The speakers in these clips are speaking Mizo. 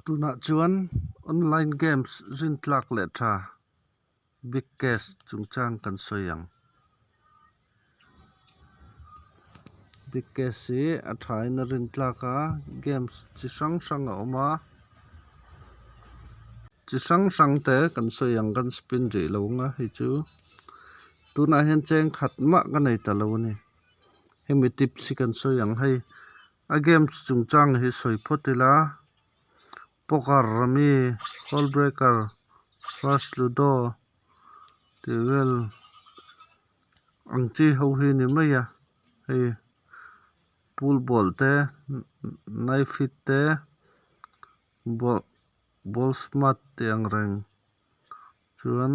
Tunah chuan online games rintlak leh tha Big Cash chungchang kan sawi ang. Big Cash hi a thain a rintlak a, games chi hrang hrang a awm a. Chi hrang hrang te kan sawi ang kan spin rih lo ang a hei chu tunah hian cheng khat mah ka nei ta lo a ni. Hemi tips hi kan sawi ang hei a games chungchang hi sawi phawt ila poker ami hall breaker first ludo tih vel ang chi ho hi ni mai a hei pool ball te knife hit te ball smart tih ang reng chuan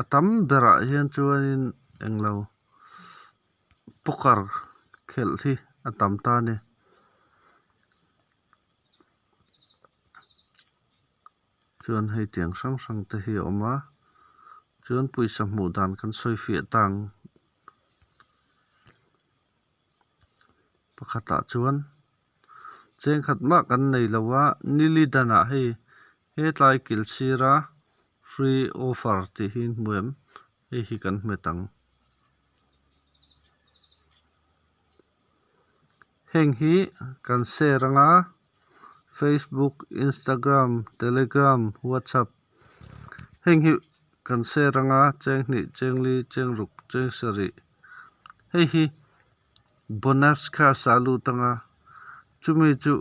a tam berah hian chuanin englo poker khelh hi a tam ta a ni. Chuan hei tiang hrang hrang te hi a awm a chuan pawisa hmuh dan kan sawi fiah ta ang. Pakhatah chuan cheng khat mah kan nei lo a nili danah hei hetlai kil sira free offer tih hi hmu em hei hi kan hmet ang. Heng hi kan share anga Facebook, Instagram, Telegram, WhatsApp heng hi kan share anga cheng hnih cheng li cheng ruk cheng sarih hei hi bonus kha a sah lut anga chumi chu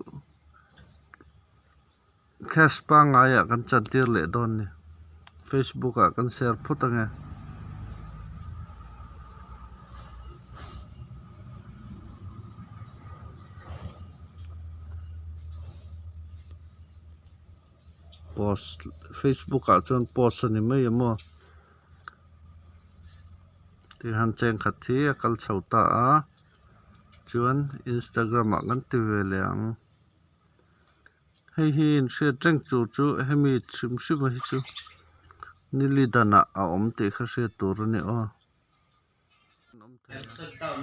cash pangaiah kan chantir leh dawn a ni facebook ah kan share phawt ange. Post facebook ah chuan post a ni mai em aw. Tihian cheng khat hi a kal chho ta a chuan instagram ah kan ti ve leh ang hei hi inhriat reng tur chu hemi hrim hrim a hi chu nili danah a awm tih kha hriat tur a ni aw.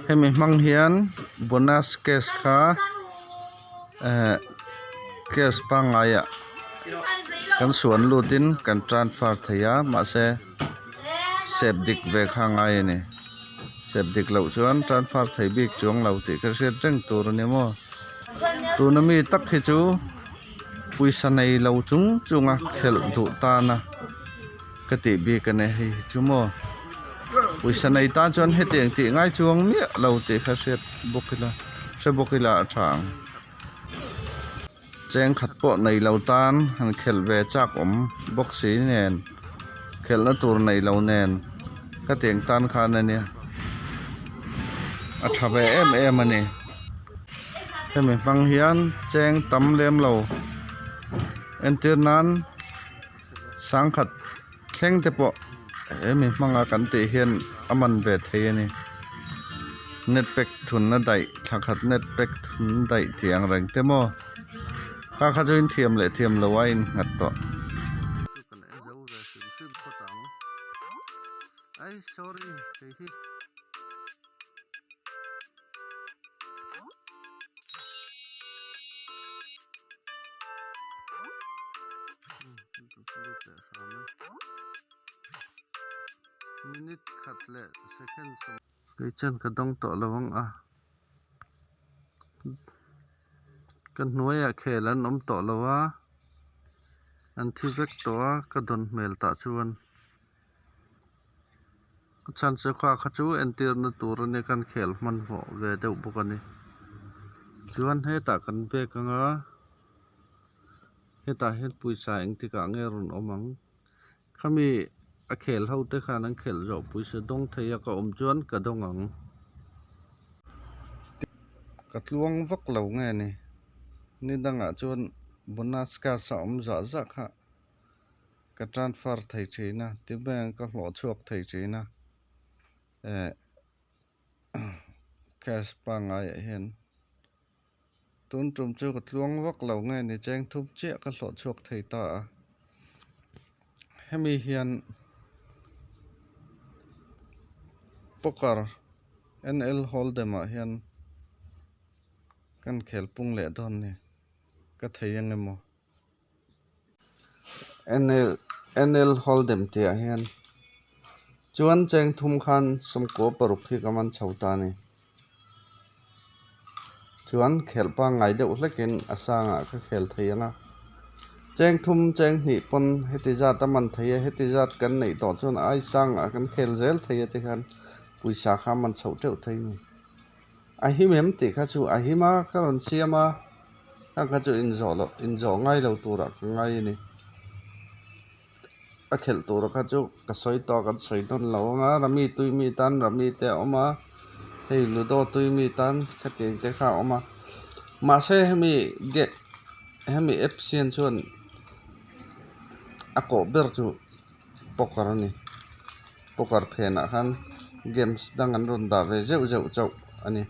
Hemi hmang hian bonus cash kha eh cash pangaiah kan suan lutin kan transfer thei a mahse sep dik ve kha a ngai a ni sep dik loh chuan transfer thei bik chuang lo tih ka hriat reng tur a ni maw tuna mi tak hi chu pawisa nei lo chung chunga khelh duh tana. Ka tih bik a ni hei hi chu maw pawisa nei tan chuan hetiang tih ngai chuang miah lo tih kha hriat bawk ila hre bawk ila a tha ang cheng khat pawh nei lo tan han khelh ve chak awm bawk si nen khelhna tur nei lo nen khatiang tan khan a nia a tha ve em em a ni hemi hmang hian cheng tam lem lo entir nan. Sangkhat thleng te pawh hemi hmanga kan tih hian a man ve thei a ni net pack thunna daih thla khat net pack thun daih tih ang reng te maw kha kha chu in thiam leh thiam lo a innghat tawh. Minute khat leh second sawm kei chuan ka dawng tawh lo ang a ka hnuaiah khel an awm tawh lo a an thi vek tawh a ka dawn hmel tah chuan a chhan chu kha kha chu entirna tur a nia kan khel hmanhmawh ve deuh bawk a ni chuan hetah kan bag anga. Hetah hian pawisa engtikah nge rawn awm ang? Khami a khel ho te khan an khelh zawh pawisa dawng thei a ka awm chuan ka dawng ang. Ka tluang vak lo nge ni? Ni dangah chuan bonus cash a awm zah zah kha ka transfer thei thin a, ti mai ka hlawh chhuak thei thin a. Eh cash pangaiah hian. Tun tum chu ka tluang vak lo nge ni cheng thum chiah ka hlawh chhuak thei ta a hemi hian poker N L hold'em ah hian kan khel pung leh dawn ni ka thei ang emaw. NL NL Hold'em tih ah hian chuan cheng thum khan sawmkua paruk hi ka man chho ta a ni. Chuan khelh pangngai deuh hlekin a sangah ka khel thei ang a. Cheng thum cheng hnih pawn heti zat a man thei a, heti zat kan neih tawh chuan ai sangah kan khel zel thei a tikhan pawisa kha a man chhoh teuh thei a ni. A him em tih kha chu a him a, ka rawn siam a, khang kha chu inzawh loh inzawh ngai lo turah ka ngai a ni. A khelh tur kha chu ka sawi tawh a kan sawi dawn lo ang a rami tui mi tan rami te a awm a hei ludo tui mi tan khatiang te kha a awm a mahse hemi ge hemi apps hian chuan a kawh ber chu poker a ni poker phenah khan games dang an rawn dah ve zeuh zeuh chauh a ni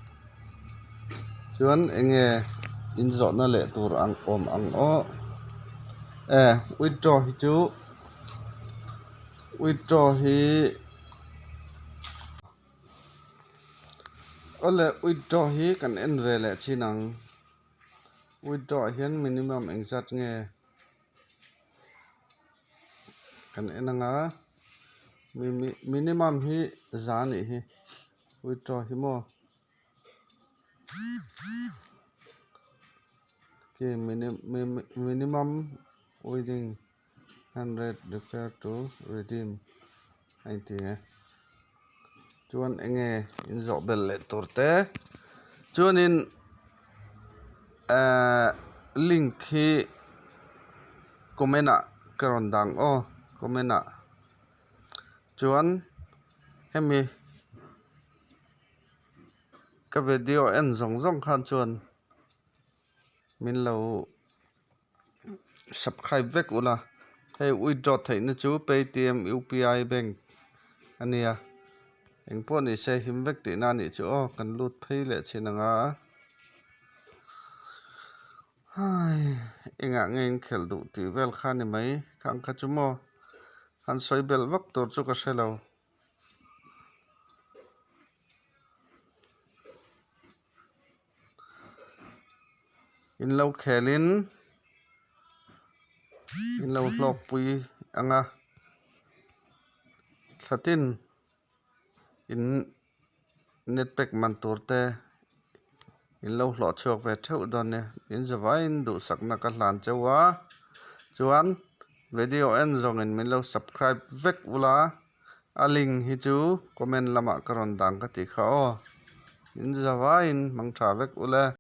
chuan eng nge inzawhna leh tur ang awm ang aw e withdraw hi chu withdraw hi awle withdraw hi kan en ve leh thin ang withdraw ah hian minimum engzat nge. Kan en anga minimum hi za anih hi withdraw hi maw khi minimum winning hundred refer to redeem a inti e chuan eng nge inzawh belh leh tur te chuanin ehh link hi comment ah ka rawn dang aw comment ah chuan hemi ka video en zawng zawng khan chuan min lo subscribe vek ula hei withdraw theihna chu paytm UPI bank a nia engpawh ni se him vek tihna a nih chu aw kan lut phei leh chin ang a hai engah nge in khelh duh tih vel kha a ni mai khang kha chu maw han sawi belh vak tur chu ka hre lo. In lo khelin in lo hlawkpui ang a thlatin in net pack man tur te in lo hlawh chhuak ve theuh dawn nia in zavaiin duhsakna ka hlan cheu a chuan video en zawngin min lo subscribe vek ula. A link hi chu comment lamah ka rawn dang ka tih kha aw. In zavaiin hmang tha vek ule.